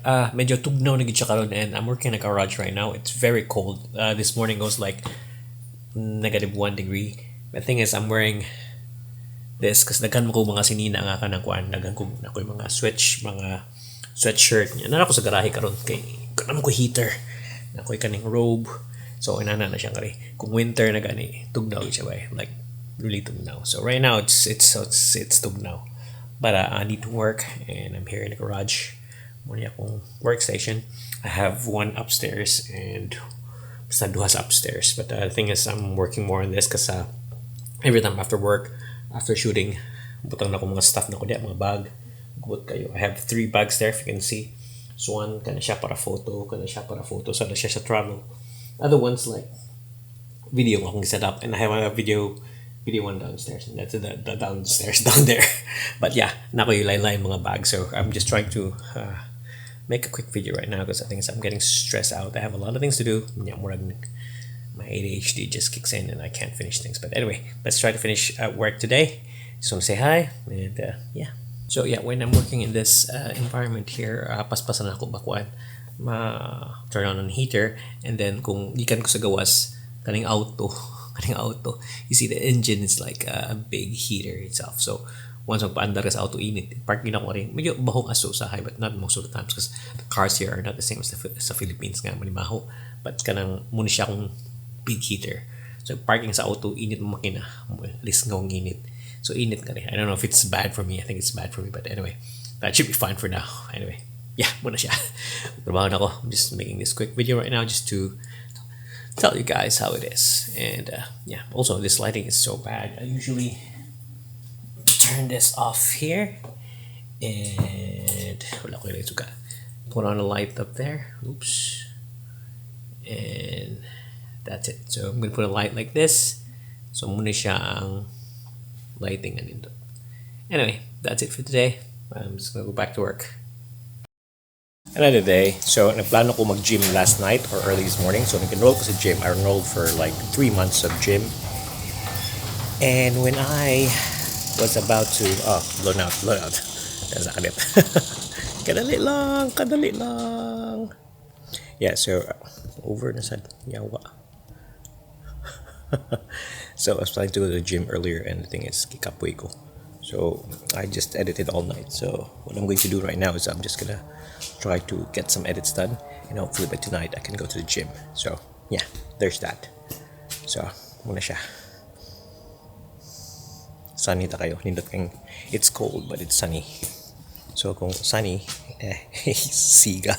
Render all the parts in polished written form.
Medyo tugnaw na gid siya karon and I'm working in a garage right now. It's very cold. This morning it was like -1 degree. The thing is, I'm wearing this kasi daghan man ko mga sinina nga kanang kuan, daghan ko na ko mga switch, mga sweatshirt. Naa ko sa garahe karon kay kanang ko heater. Na ko'y kaning robe. So inana na siya kari. Kung winter na gani, tugnaw siya ba, like really tugnaw. So right now it's tugnaw. But I need to work and I'm here in the garage. Mao ni akong workstation. I have one upstairs and basta duha sa upstairs. But the thing is, I'm working more on this kasi every time after work, after shooting, butang na ko mga stuff na ko diya, mga bag. Gubot kayo. I have three bags there, if you can see. So one, kana siya para photo, kana siya para photo, so na siya sa travel. Other ones, like video akong set up, and I have a video one downstairs, and that's the downstairs down there. But yeah, naa koy lain-lain mga bags, so I'm just trying to make a quick video right now because I think I'm getting stressed out. I have a lot of things to do. Yeah, murag my ADHD just kicks in and I can't finish things. But anyway, let's try to finish work today. Just want to say hi and yeah. So yeah, when I'm working in this environment here, paspasan ako bakuan, ma turn on ang heater, and then kung gikan ko sa gawas, kaning auto, you see the engine is like a big heater itself. So once magpaandar ka sa auto, init. Park gid ako rin. Medyo bahong aso sa, but not most of the times because the cars here are not the same as sa Philippines nga manimaho. But kanang mao na siya akong big heater. So parking sa auto, init mo makina. Lisngaw ang init. So init ka rin. I don't know if it's bad for me. I think it's bad for me. But anyway, that should be fine for now. Anyway, yeah, mao na siya. Trabaho na ko. I'm just making this quick video right now just to tell you guys how it is. And yeah, also this lighting is so bad. I usually turn this off here and wala ko yung suga. Put on a light up there. Oops. And that's it. So I'm gonna put a light like this. So mao na siya ang lighting na nindot. Anyway, that's it for today. I'm just gonna go back to work. Another day. So, nagplano ko mag-gym last night or early this morning. So, nag-enroll ko sa gym. I enrolled for like 3 months of gym. And when I was about to... Oh, blown out, blown out. Nasa kanit. Kadali lang, kadali lang. Yeah, so, over na sa yawa. So, I was planning to go to the gym earlier and the thing is, kikapoy ko. So, I just edited all night. So, what I'm going to do right now is I'm just gonna try to get some edits done and hopefully by tonight I can go to the gym. So, yeah, there's that. So, mao na siya. Sunny ta kayo. Nindot kang it's cold but it's sunny. So, kung sunny, eh, siga.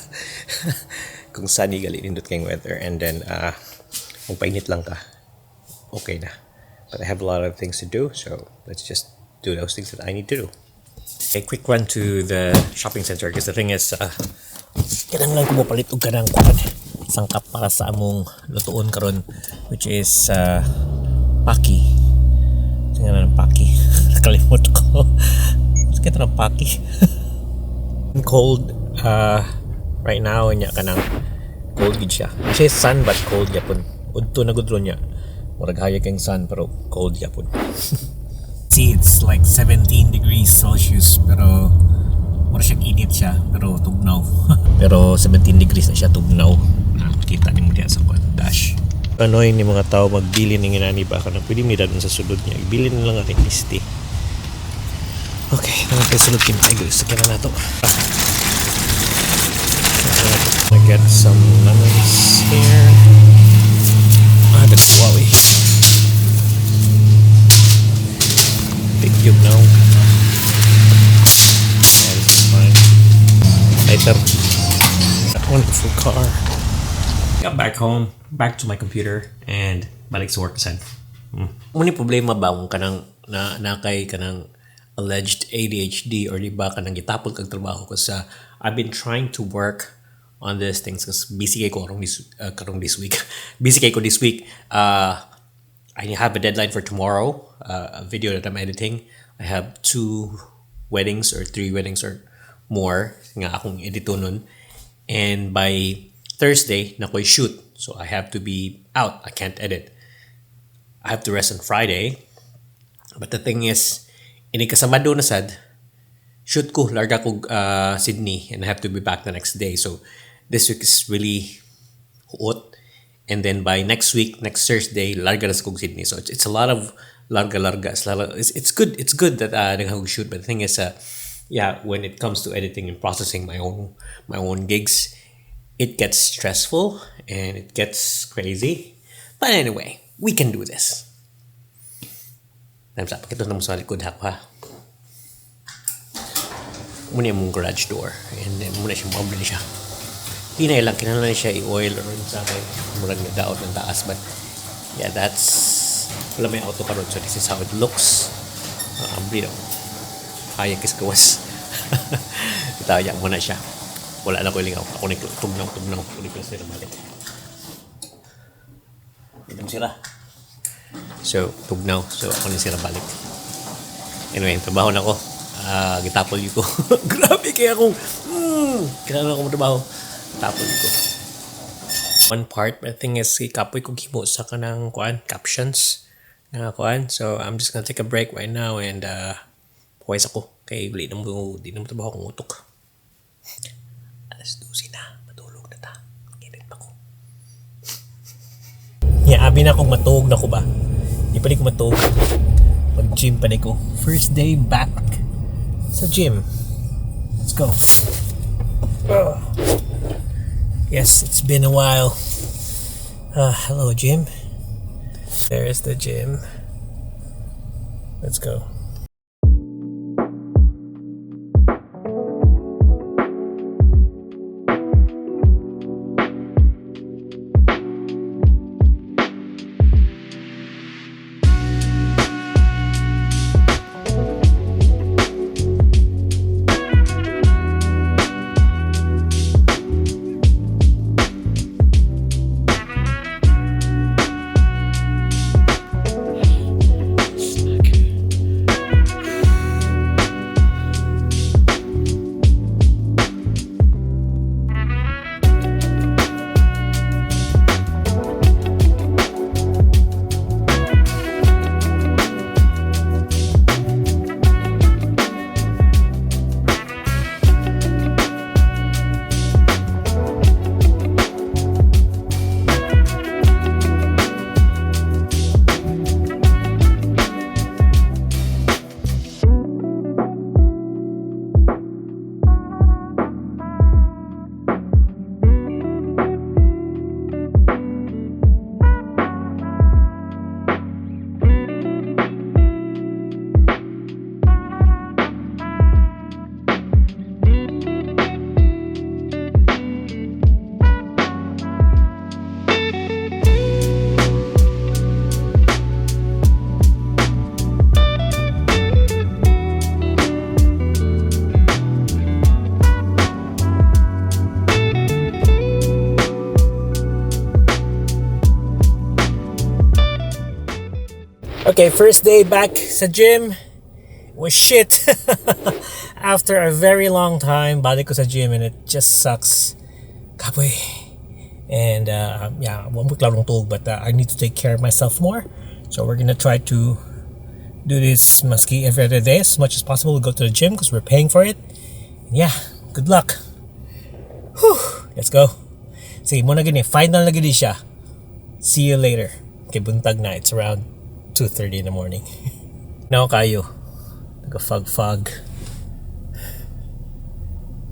Kung sunny gali, nindot kayong weather and then kung painit lang ka, okay na. But I have a lot of things to do, so let's just do those things that I need to do. A quick run to the shopping center because the thing is, kinahanglan ko mopalit og kanang kuan sangkap para sa among lutuon karon, which is paki. Sa nga ng paki? Nakalimot ko. Sakit ng paki. Cold right now nya, kanang cold gid siya. Siya sun but cold gyapon. Udto na gud ron niya. Murag hayag kang sun pero cold gyapon. See, it's like 17 degrees Celsius pero mura siyang init siya pero tugnaw. Pero 17 degrees na siya, tugnaw. Nakita nimo diya sa kwan dash. Annoying ni mga tao magbili ning inani ba, kanang pwede mi dadon sa sulod niya. Ibilin na lang ating listi. Okay, naman tayo sulod kim tayo sa kina nato. I get some lemons here. Ah, that's Huawei. Big cube now. Yeah, this is fine. Later. That wonderful car. Got back home, back to my computer, and balik sa work sad. Mao ni problema ba kung kanang na kay kanang alleged ADHD or di ba kanang gitapol kag trabaho kasi I've been trying to work on these things kasi busy kay ko karong this week. Busy kay ko this week. I have a deadline for tomorrow, a video that I'm editing. I have two weddings or three weddings or more nga akong editonon. And by Thursday, naa ko'y shoot. So I have to be out. I can't edit. I have to rest on Friday. But the thing is, inig ka Sabado na sad, Shoot ko, larga ko Sydney and I have to be back the next day. So this week is really huot. And then by next week, next Thursday, larga na sa kog Sydney. So it's a lot of larga larga. It's, a lot of, it's good. It's good that daghan kog shoot. But the thing is, yeah, when it comes to editing and processing my own gigs, it gets stressful and it gets crazy. But anyway, we can do this. Sa pakita na mo sa likod ha, ha. Muna yung garage door and then muna siya mo siya. Hinay lang, kinahanglan siya i-oil or sa akin. Murag na daot ng taas. But yeah, that's wala may auto karon. So this is how it looks. Ambri daw. Hayag kis gawas. Itaya mo na siya. Wala na ko ilingaw. Ako ni tugnaw, tugnaw. Ako ni sila balik. Ito sila. So, tugnaw. So, ako ni sila balik. Anyway, trabaho na ko. Gitapol ko. Grabe kaya akong kailangan ako trabaho. Tapol ko. One part, but the thing is, kapoy ko himo sa kanang kuan captions nga kuan. So, I'm just gonna take a break right now and puwes ako. Kay di na mo, di na mo trabaho kong utok. Alas 12 na. Matulog na ta. Init pa ko. Yeah, abi na akong matug na ko ba? Di pa ni ko matug. Mag-gym pa ni ko. First day back sa gym. Let's go. Ugh. Yes, it's been a while. Hello, gym. There is the gym. Let's go. Okay, first day back sa gym was shit. After a very long time, balik ko sa gym and it just sucks. Kapoy. And yeah, wa mo klarong tuog, but I need to take care of myself more. So we're gonna try to do this maski every other day as much as possible. We'll go to the gym because we're paying for it. And yeah, good luck. Whew, let's go. Sige, muna gini. Final na gini siya. See you later. Okay, buntag na. It's around 2:30 in the morning. Now kayo. Nag-fog-fog.